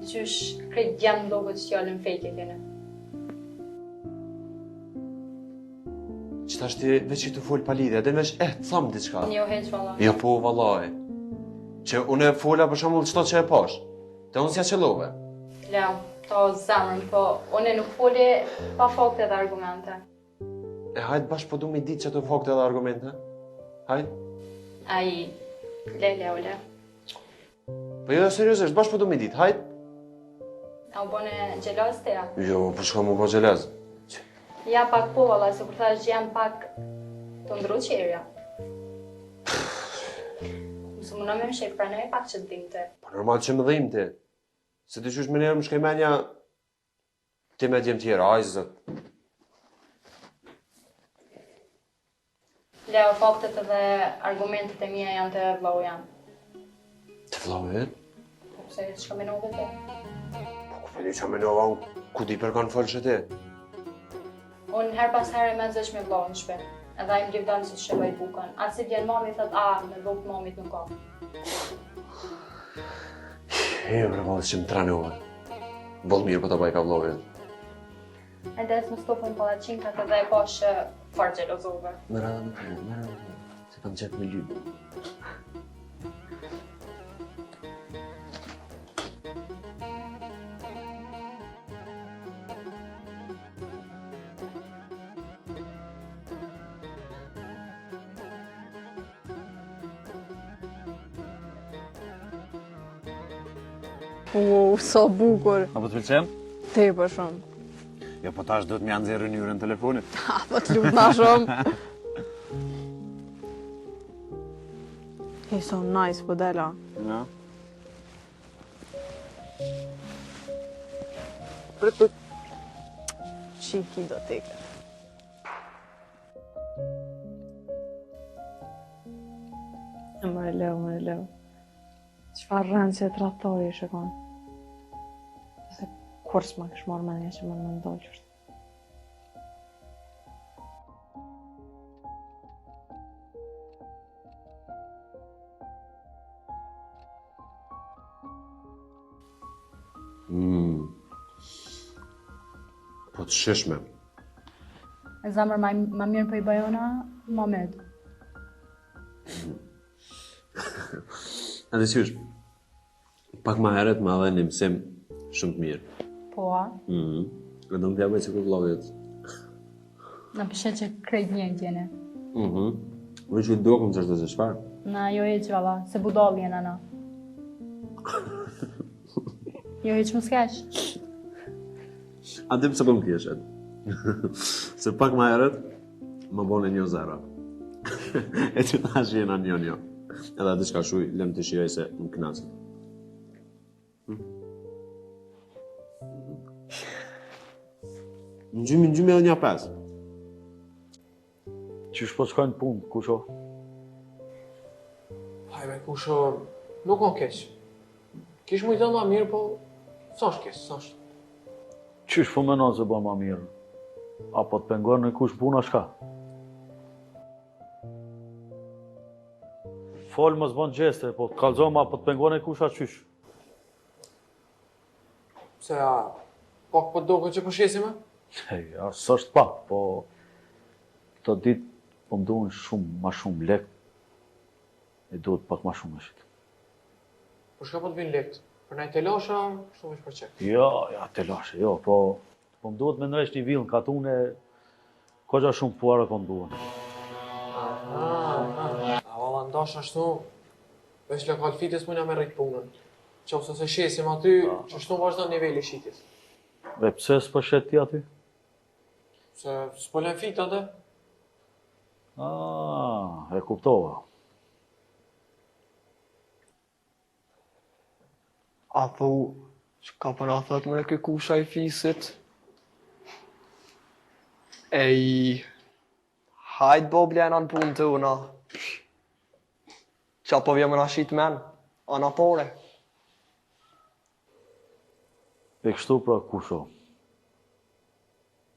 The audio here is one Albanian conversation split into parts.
Qysh krejt djemt m'doket që fjalën fake e kene. Që tash ti veç i të fol pa lidhje, edhe veç eh, të tham diçka. Jo hiç valla. Jo po vallai. Që unë e fola për shembull çto që e pash. Te unë s'ja qëllove. Leo, to zemrën, po unë nuk foli pa fakte dhe argumente. E hajt bash po du me ditë qato fakte dhe argumente. Hajt. Ai, le, le, le. Po jo, seriozisht, bash po du me ditë, hajt. A u bone xheloz ti a? Jo, po çka m'u bo xheloz? Ja, pak po, valla, se kur thash që jam pak të ndru qerja. Mos u muno me mshef, pranoj pak që të dhimte. Po normal që më dhimte. Se ti qysh menjëherë më shkoi menja ti me djem tjera, aj zot. Leo, faktet edhe argumentet e mia janë te vllau jem. Te vllau yt? Po pse çka menove ti? Po ku po di çka menova unë, ku di për kanë folshe ti? Unë her pas here mes veç me vllaun në shpi. Edhe ai më livdon se qysh e bëj bukën. A si vjen mami thot, a, me bukë mamit nuk ka. E, bre vallë që më tranove. Boll mirë po ta bajka vllau yt. E dhe më stopën palaçinkat edhe e pash që fort xhelozove. Më rada më të më rada më se kam qef me lypë. Wow, sa bukur. A po të pëlqen? Tepër shumë. Jo, po tash duhet me ia nxjerrë yndyrën telefonit. Ha, po të lutna shumë. Hey, so nice, po del a. Ja. Prit, prit. Qiki do teket. E more Leo, more Leo. Çfarë rrenë që e tradhtori ishe konë. Se kurrë s'ma kish marrë menja që më në më ndolë qështë. Mm. Po të shijshme. E zemër ma, ma mirë po i baj una, ma med. A dhe qysh, pak ma herët ma dhe një mësim shumë të mirë. Po, a? Mm -hmm. E do më t'ja bëj sikur vllavit. Na po sheh që krejt njëjtë jene. Mhm. Mm Veç u dokum që është se çfarë? Na, jo hiç valla, se budall jena na. jo hiç mos kesh. A di pse po më keshet? se pak ma herët, më bone një zero. e që tash jena një një. Edhe atë çka shuj, lëm të shijoj se më knaqet. Hm? Në gjymi, në gjymi edhe një pesë. Qysh po shkojnë punë, kusho? Hajme, kusho, nuk o keq. Kish mujtë ma mirë, po s'është keq, s'është. Qysh po menon se bon ma mirë? A po të pengon nikush n'punë a shka? Fol mos bon gjeste, po kallzom a po të pengon nikush a qysh? Pse a, pak po doket që po shesim, a? Hej, ja, s'është pak, po këto ditë po më duhen shumë ma shumë lek, e duhet pak ma shumë me shit. Po shka po të vinë lekt? Për naj telashe, a kështu veç për qejf? Jo, ja, telashe, jo, po, po më duhet me ndreq një vilë në katun e koxha shumë pare po më duhen. Aha, aha. A valla ndash ashtu, veç lokal fitës mujna me rrit punën. Qoftë se shesim aty, qështu vazhdon niveli i shitjes. Dhe pse s'po shet ti aty? Se s'po lën fit atë. Ah, e kuptova. A thu, çka po na thot more ky kusha i fisit? Ej, hajt bo blena në punë tona. Qa po vjen me na shit men? Ana pare. E kështu pra kusho.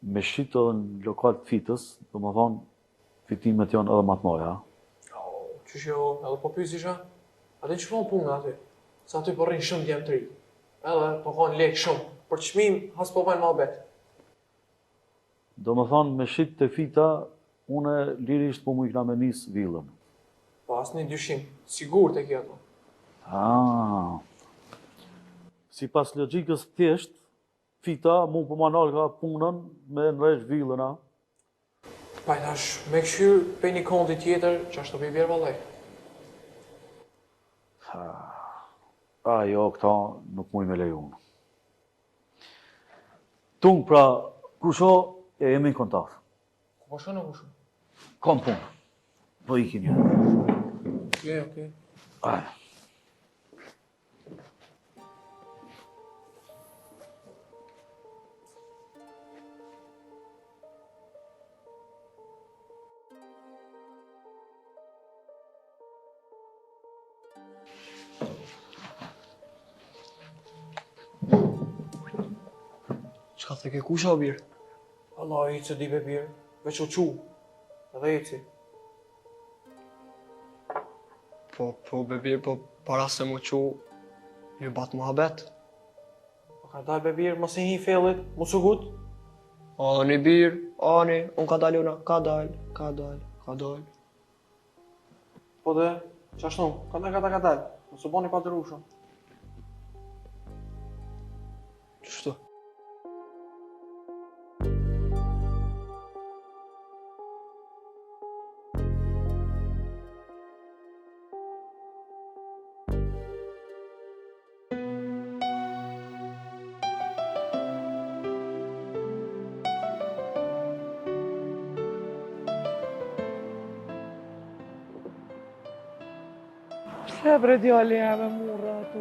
Me shit edhe në lokal të fitës, domethonë, fitimet janë edhe ma të mdhaja. O, qysh jo, edhe po pysish a? A din që po puna aty? Se aty po rrinë shumë djem të ri. Edhe, po kanë lekë shumë. Për çmim, as po bajnë muhabet. Domethonë, me shit te Fita, une lirisht po mujkna me nis villën. Po asnjë dyshim, sigurt e ki ato. Ah. Sipas logjikës thjesht, Fita mu po ma nalka punën me ndreq villën, a? Pa e tash me kqyr pej një kondi tjetër qashtu po i bjer vallai. A jo këta nuk muj me leju unë. Tung pra kusho e jemi në kontakt. Ku po shkon kusho? Kom punë. Po iki një. Okej, okej. Ajde. Çka the ke kusha o bir? Vallahi hiç s'e di be bir, veç u çu, edhe eci. Po, po, be bir, po, para se m'u çu, ju bat muhabet. Po ka dalë be bir, mos i hi fellit, mos u ngut. Ani bir, ani, unë ka dalë una, ka dalë, ka dalë, ka dalë. Po dhe, qashtu, ka dalë, ka dalë, ka dalë, mos u boni padurueshëm. Qështu? Pse bre djali jem e murra ato,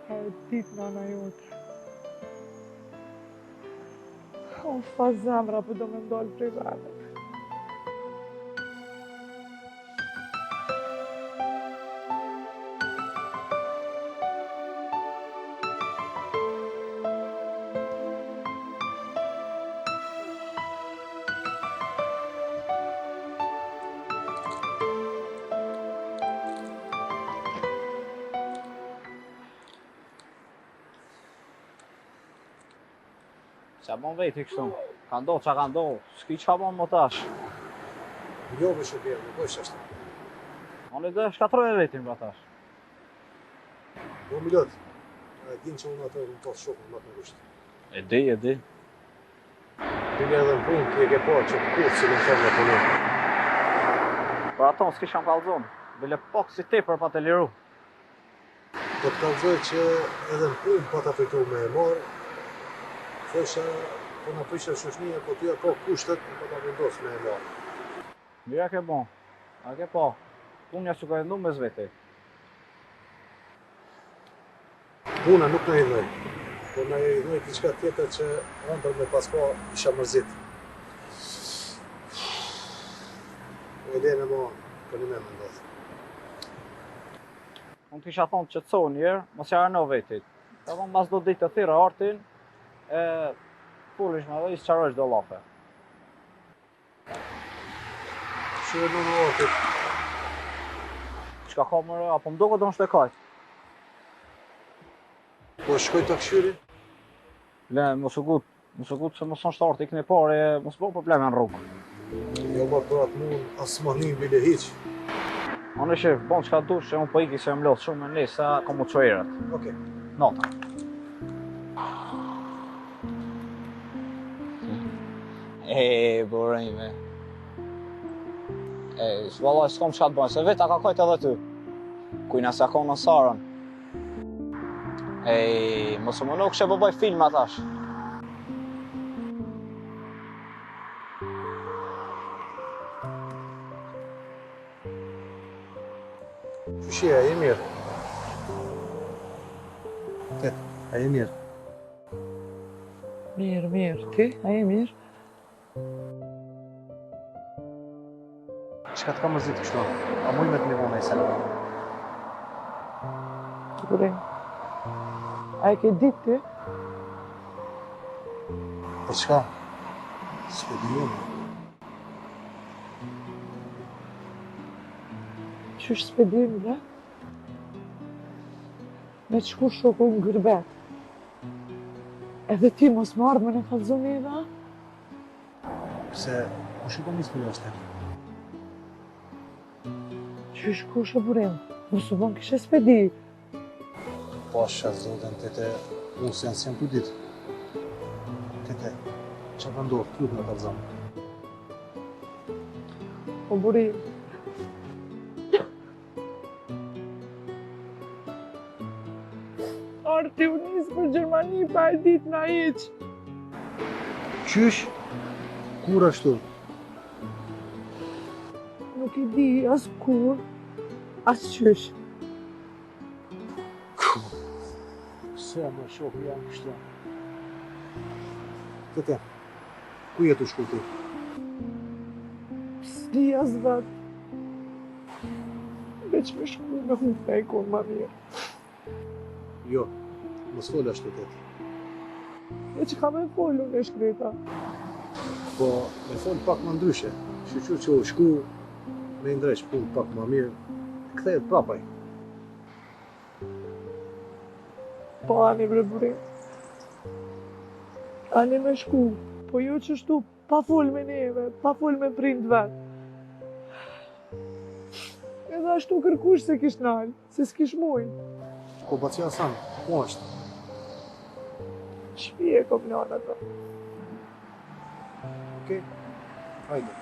ka e ditë nana jote. O, fa zemra po do me m'dalë prej venit. Qa bon veti kështu? Ka ndodhë qa ka ndodhë, s'ki qa bon më tash. Jo, be shokë, nuk është ashtu. Unë dhe shkatroj vetin pra tash. Po Milot, e din që unë atë më pas shokun më të ngushtë. E di, e di. Bile edhe në punë, ti e ke parë që kurrë s'i kam thonë me punu. Për ato s'kisha më kallzon, bile pak si tepër pa të liru. Po të kallzoj që edhe në punë pata fitu me e marrë, thosha, po na prishe shoqnia, po ty apo kushtet, po ta vendos me e marrë. Mirë ke bo, a ke pa, puna s'u ka idhnu mes vete. Puna nuk na idhnoi, po na idhnoi diçka tjetër që ëndërr me pas pa isha mërzit. E lene mo, për një me më ndodhë. Unë të kisha thonë qetësohu njëherë, mos ja rëno vetit. Të thonë mas do ditë të thirre Artin, e fulish me dhe i sqarojsh do llafe. Që e në Artit? Çka ka more, apo më duket është e kajt? Po shkoj të këshyri? Le, mos u ngut, mos u ngut se mos është Arti këne pare, mos bo probleme në rrugë. Jo, ma për atë mund, as ma një bile hiq. Unë shef, bon çka dush, se unë po iki se jam lodhë shumë, nesa kom u çu herët. Okej. Nata. E, burime. E, valla, s'kom çka të bëjnë, se vetë a ka kajtë edhe ty. Kujna sa ka në Sarën. Ej, mos u mënu kështë po bëj filma tash. Qysh je, a je mirë? E, a je mirë? Mirë, mirë. Ti, a je mirë? Çka të ka mërzit kështu? A muj me të nimu naj sen? Burim. A e ke ditë ti? Për çka? S'pe di unë. Qysh s'pe di, bre? Me të shku shoku në gurbet. Edhe ti mos me ardhë me na kallzu neve, a? Pse, kush u ka nisë për jashtë? Qysh kush o Burim? Mos u bon kishe s'pe di. Pasha zotin tete, unë se janë s'jam tu ditë. Tete, ça ka ndodhë, të lutem kallzom. O Burim. Arti u nis për Gjermani pa e ditë na hiç. Qysh? Kur ashtu? Nuk e di as kur, as qysh. Pse më shoku jam kështu? Tete, ku je tu shku ti? S'di as vetë. Veç me shku me hup me kon ma mirë. Jo, mos fol ashtu tete. E çka me fol unë e shkreta? Po, me fol pak ma ndryshe. Shyqyr që u shku, me i ndreq punë pak ma mirë, kthehet prapë ai. Po, ani bre Burim. Ani me shku, po jo qështu Pa fol me neve, pa fol me prind vet. Edhe ashtu kërkush s'e kish nalë, se s'kish mujt. Po baci Hasan, ku është? N'shpi e kom lanë atë. Okej, hajde.